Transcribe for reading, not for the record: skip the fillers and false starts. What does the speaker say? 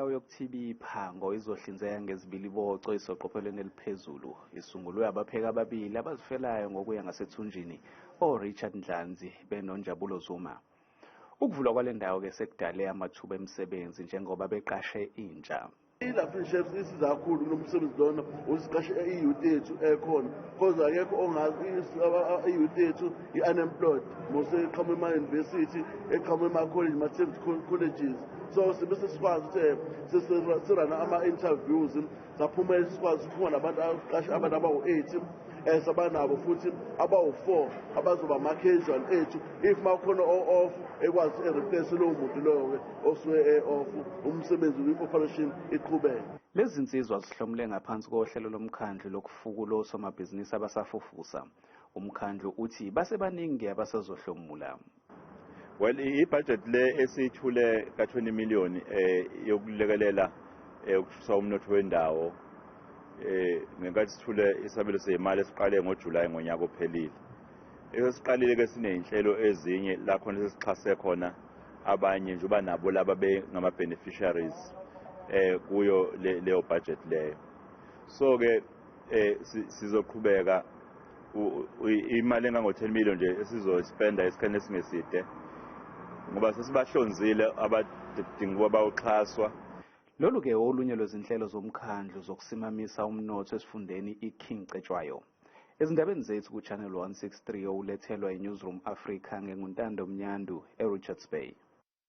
Indawo yokuthiba iphango izohlinzeka ngezibiliboco isoqophelweni eliphezulu. Isungulwe abapheki ababili abazifelayo ngokuya ngasethunjini, o-Richard Ndlanzi benoNjabulo Zuma. Ukuvulwa kwale ndawo-ke sekudale amathuba emisebenzi njengoba beqashe intsha. I-Laughing Chefs isiza kakhulu kulo msebenzi lona usiqashe i-youth yethu ekhona, cause akekho ongazi i-youth yethu i-unemployed mose eqhamuka ema-university, eqhamuka ema-college, ma-TVET colleges. So sibe sesikwazi ukuthi sirana ama-interviews, saphumela, sikwazi ukuphuma nabantu, aqashe abantu abawu-8, sabanabo futhi abawu-4 abazoba ama-casual ethu. If makhona o-off, ekwazi e-replace lowo muntu loyo-ke osuke e-off, umsebenzi kwi-operation iqhubeke. Lezi zinsizwa zihlomule ngaphansi kohlelo lomkhandlu lokufukula osomabhizinisi abasafufusa. Umkhandlu uthi basebaningi abasazohlomula. Well, i-budget le esiyithule ka-20 million yokulekelela ukususa umnotho wendawo ngenkathi sithule isabelo sezimali esiqale ngoJuly ngonyaka ophelile. Esesiqalile ke sineyinhlelo ezinye la khona sesixhase khona abanye njengoba nabo laba bengama beneficiaries kuyo leyo budget leyo. So ke sizoqhubeka imali engango 10 million nje esizospenda esikhathini esingeside, ngoba sesibahlonzile abadinga ukuba bawuxhaswa. Lolu ke olunye lwezinhlelo zomkhandlu zokusimamisa umnotho esifundeni iKing Cetshwayo. Ezindabeni zethu ku-Channel 163, owulethelwa i-Newsroom Africa, nginguNtando Mnyandu eRichards Bay.